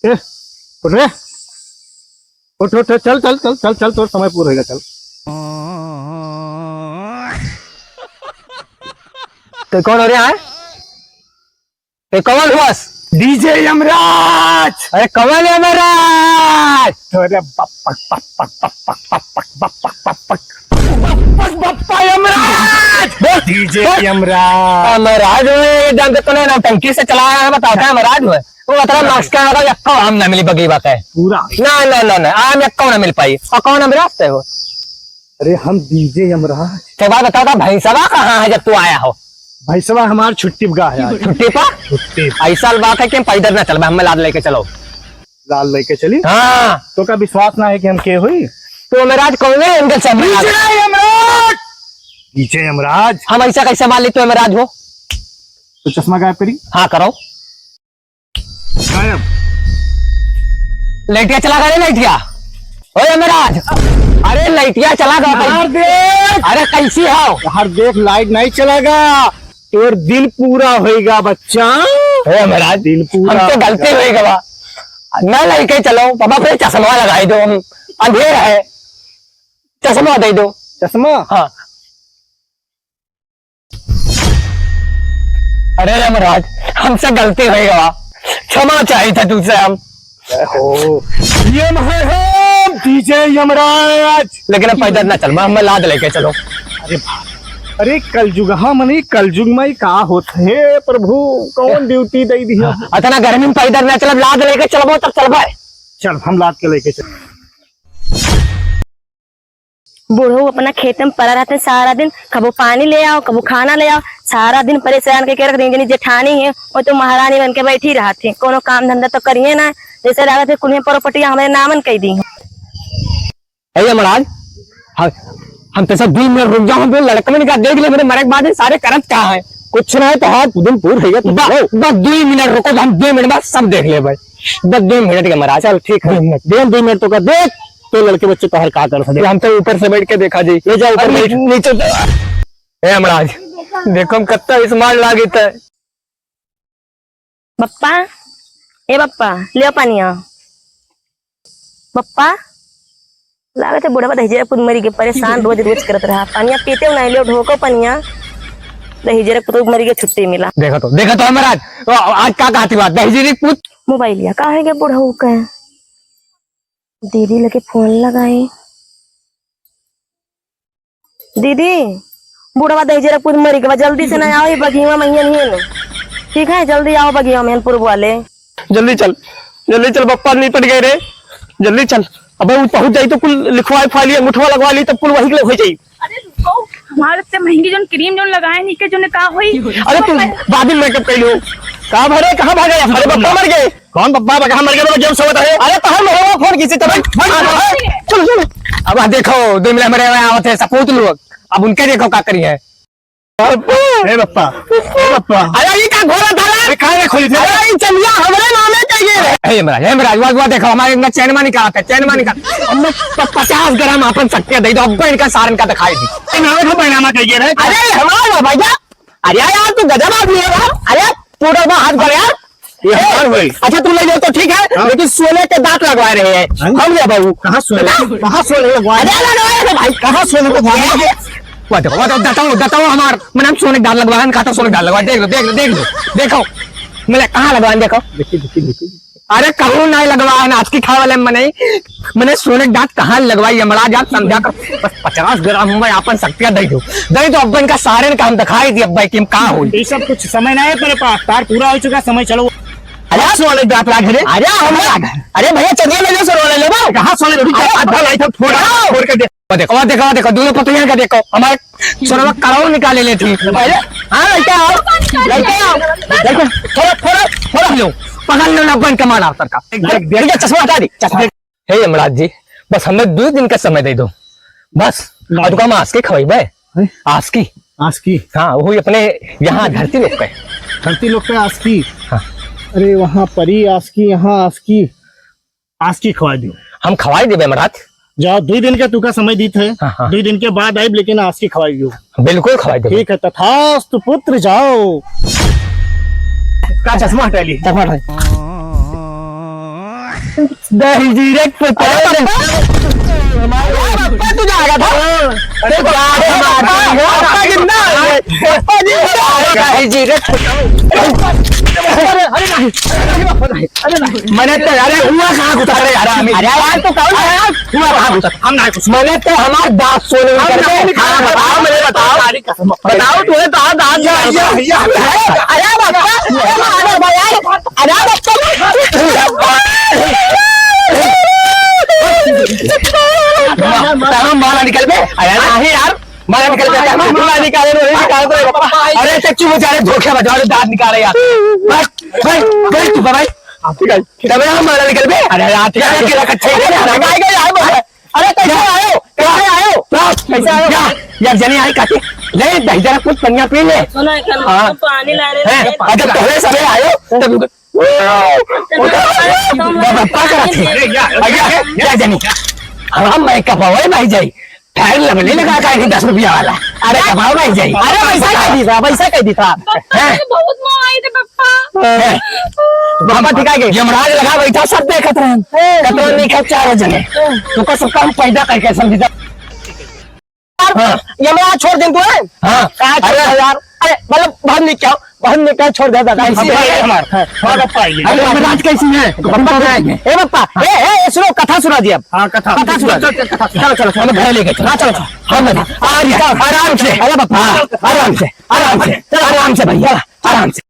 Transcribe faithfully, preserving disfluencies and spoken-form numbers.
ए, उठ रे। उठ, उठ, चल, चल, चल, चल, चल, तोर समय पूरा होइगा, चल। तो कौन हो रहा है? ए, कौन हुअस? डीजे यमराज। अरे, कौन यमराज? अरे, बप्पक, बप्पक, बप्पक, बप्पक, बप्पक, बप्पक। बप्पक, बप्पा यमराज। बोल। डीजे बोल। यमराज। यमराज हुए, ये जान के तूने नौटंकी से चला है, बताओ, क्या यमराज हुए? वो मतलब मास्क का लगा, यक्को आम ना मिली बगी बात है। पूरा। ना, ना, ना, ना, आम यक्को ना मिल पाई। और कौन यमराज थे वो? अरे हम डीजे यमराज। तो बात बताओ, तो भैंसवा कहाँ है जब तू आया हो? भैंसवा हमार छुट्टी पे गा है आज। छुट्टी पर? छुट्टी। ऐसा बात है कि हम पैदल ना चलबे, हमें लाद लेके चलो। लाद लेके चली? हाँ। तो का विश्वास ना है कि हम के हुई? तो यमराज कौन है एंगल से यमराज? डीजे यमराज। डीजे यमराज। हम ऐसा कैसे मान ली तू यमराज हो? तो चश्मा गायब करी। हाँ, करो। गायब। लइटिया चला गया रे, लइटिया। ओ यमराज, अरे लइटिया चला गया भाई। यार देख। अरे कैसी हो? यार देख, लाइट नहीं चलेगा, तोर दिन पूरा होइगा बच्चा। ओ यमराज, दिन पूरा हमसे गलती होइगा। होइगा बा। ना लेके चलो बाबा, फिर चश्मा लगाई दो, हम अंधेर है, चश्मा दे दो। चश्मा? हाँ। अरे यमराज, हमसे गलती हो गवा, क्षमा चाहित है तुझसे हम। ओहो, यम है हम, डीजे यमराज। लेकिन अब पैदल ना चल, मैं, मैं लाद लेके चलो। अरे बाप, अरे कलजुग, हाँ मने कलजुग में का होत है प्रभु, कौन ड्यूटी दे दी है? हाँ, अतना गर्मी में पैदल ना चलब, लाद लेके चलबो तब चलबे। चल, हम लाद के लेके चल। बूढ़ऊ अपना खेते में पड़ा रहते हैं सारा दिन, कबो पानी ले आओ, कबो खाना ले आओ, सारा दिन परेशान करके रख देंगे। जेठानी है, वो तो महारानी बन के बैठी रहती है, कोनो काम धंधा तो करिए ना, जैसे लागत है कुल प्रॉपर्टी हमारे नामन कह दी है। ए यमराज, हम, हम तो सब दो मिनट रुक जाओ, हम दो लड़कन का देख ले, मेरे मरे के बाद ये सारे करत का है? कुछ ना है तो हाथ दिन पूर है, तो बस, जाओ। बस दो ही मिनट रुको, तो हम दो मिनट बाद सब देख ले भाई। बस दो मिनट के महाराज। चल, ठीक है। दो मिनट। दो, दो मिनट तो का देख, तो लड़के बच्चे तोहर का कर सकते। हम तो ऊपर से बैठ के देखा जी। ले जाओ, ऊपर अरे बैठ। नीचे तो, ए महाराज, देखो हम कितना स्मार्ट लागित है। बप्पा, ए बप्पा, ले पानिया। बप्पा, लागत है बुढ़वा दहिजरा पूत मरी के, परेशान रोज रोज करत रहा। पनिया पीते नहीं ले, ढोको पनिया। दहिजरा पूत मरी के छुट्टी मिला। देखा तो, देखा तो महाराज, आ-, आज का कहती बात, दहिजरी पूत। मोबाइलिया का है क्या बुढ़ऊ का? दीदी लगे फोन लगाए। दीदी, बुढ़वा दहिजरा पूत मरी के बा, जल्दी से ना आओ, ये बगिया में हियन। ठीक है, जल्दी आओ बगिया में, पूर्व वाले। जल्दी चल, जल्दी चल, बप्पा निपट गए रे, जल्दी चल। अबे वो पहुंच जाई तो कुल लिखवाई फाइली, अंगूठवा लगवा ली, तब कुल वही के हो जाई। अरे रुको, हमारे से महंगी जोन क्रीम जोन लगाए नहीं के, जोन का होई? अरे तू बाद में मेकअप कर लो। कहाँ भरे, कहाँ भागा? अरे बप्पा मर गए। कौन बप्पा बा? कहाँ मर गए? जब सोवत रहे। अरे तो हम लोगों को फोन कीजिए तब। भाग, भाग, भाग। चलो, चलो। अब देखो, दो मिनट हमारे यहाँ आवत है सपूत लोग। अब उनके देखो का करी है। ए बप्पा, ए बप्पा। अरे ये का घोड़ा था रे? ए, काहे रे खोली थे? अरे ये चलिया हमरे नामे चाहिए रे। हे महाराज, हे महाराज, वाह, वाह, देखो हमारे इनका चैन मानी का आता है, चैन मानी का। अब मैं प-, पचास ग्राम अपन शक्ति दे दो, अब इनका सारन का दिखाई दी। ए, नामे को बैनामा चाहिए रे। अरे हमारा भैया, अरे यार तू गजब आदमी है यार। अरे टूटल बा हाथ भर यार। ये ए, हमार होई। अच्छा, तू ले जाओ तो ठीक है, हाँ। लेकिन सोने के दांत लगवा रहे हैं। हाँ? हम ले बाबू। कहाँ सोने? कहाँ? कहाँ सोने लगवा रहे हैं? अरे, अरे, अरे, भाई। कहाँ सोने को भाई? ये, ये, वो देखो, वो देखो, बताओ, बताओ हमार, मैंने हम सोने के दांत लगवाए हैं, कहाँ तो सोने के दांत लगवाए, देख लो, देख लो, देख लो, देखो। मैंने कहाँ लगवाए हैं, देखो। देखिए, देखिए, देखिए। अरे, कहूँ नहीं लगवाए हैं, आज की खाए वाले में नहीं। मैंने सोने के दांत कहाँ लगवाई, यमराज, आप समझा कर। बस पचास ग्राम में अपन शक्तियाँ दे दो। दे दो, अब इनका सारे ने काम दिखाई दी, अब भाई, कि हम कहाँ हो। ये सब कुछ समय नहीं है तेरे पास, तार पूरा हो चुका समय, चलो। अरे सोने जात लाग रे। अरे हम लाग। अरे भैया चलिए ले जाओ सोने ले लो। कहाँ सोने ले? अरे आधा लाइट है, फोड़, फोड़ के दे। वो देखो, वो देखो, वो देखो, दोनों पतलियां का देखो, हमारे सोनवा कड़ाऊ निकाले ले थी। अरे हाँ, लड़का आओ, लड़का आओ, लड़का, थोड़ा, थोड़ा, थोड़ा लो, पकड़ लो ना, बन के मार सरकार। देख, देख, चश्मा हटा दे, चश्मा। हे यमराज जी, बस हमें दो दिन का समय दे दो, बस। नहीं। और तुका हम आस्की खवाई बे। हैं? आस्की। आस्की? हाँ, वो अपने यहाँ धरती लोग पे। धरती लोग पे आस्की? हाँ। अरे, वहाँ परी आस्की, यहाँ आस्की। आस्की खवाई दियो। हम खवाई देबे महाराज। जाओ, दो दिन का तुका समय दीत है। हाँ, हाँ। दो दिन के बाद आइब, लेकिन आस्की खवाई दियो। बिल्कुल खवाई देबे। ठीक है, तथास्तु पुत्र, जाओ। का चश्मा हटा ली। चश्मा हटा ली। दही जीरे के पता अरे नहीं। पप्पा, तू जाएगा था? अरे बाप रे, बाप रे, पप्पा जिंदा है। पप्पा जिंदा है। दही जीरे के पता। अरे, अरे नहीं, अरे नहीं, अरे नहीं। मैंने तो, अरे हुआ कहाँ घुसा? अरे यार, अरे यार, तो कौन है यार? हुआ कहाँ घुसा? हम ना कुछ। मैंने तो हमार दांत सोने में हम कर दे। नहीं निकाला। हाँ, बताओ, मैंने बताओ। बताओ, तूने कहा दांत या, निकाला। या, या। अरे बाबा, अरे बाबा यार, अरे बाबा। तारा माला निकल बे। अरे नाही यार, माला निकल बे, तारा माला निकाले, वही निकाल दो। अरे चच्चू बेचारे धोखे बजा रहे, दांत निकाले यार। बस, बस, बस तू भाई। तबे हम माला निकल बे। अरे रात के अकेला कच्चे अरे, अरे, अरे, कैसे आयो? कैसे आयो? कैसे आयो? या, या जने आई काटे। ले, दही जरा कुछ पनिया पी ले। सुना है, कल हाँ। हम पानी ला रहे हैं, थे। अच्छा, पहले सबे आयो, तब पापा का रखे। अरे, या, या, या जने। हम मैं कपावे नहीं जाई। Fire Lovely लगा का है दस रुपया वाला। अरे, कपावे नहीं जाई। अरे, वैसा कह दी था, वैसा कह दी था। पप्पा, हैं? बहुत मोह आई थे, पप्पा। हैं? पापा ठीक आ गए। यमराज लगा बैठा, सब देखत रहे। हैं। कतरा नहीं खाए, चार जने। तुमको सबका हम पैदा करके समझी था। हाँ। यमराज छोड़ दिन तू है? हाँ। कहाँ छोड़ अरे। दे यार? अरे, मतलब, बहुत नहीं क्या, बहुत नहीं क्या, छोड़ दे दादा। कैसी है हमार? हाँ। और अब पाएंगे। अरे, यमराज कैसी है? पप्पा है। ए, पप्पा, हाँ। ए, ए, सुनो, कथा सुना दी अब। हाँ, कथा। कथा सुना चल, दी। चल, चल, कथा। चलो, चलो, चलो। हम घर लेके चलो। हाँ, चलो, चलो। हम घर। आराम से। अरे, पप्पा, आराम से। अरे, पप्पा, आराम से। आराम से, आराम से, भैया। आराम से।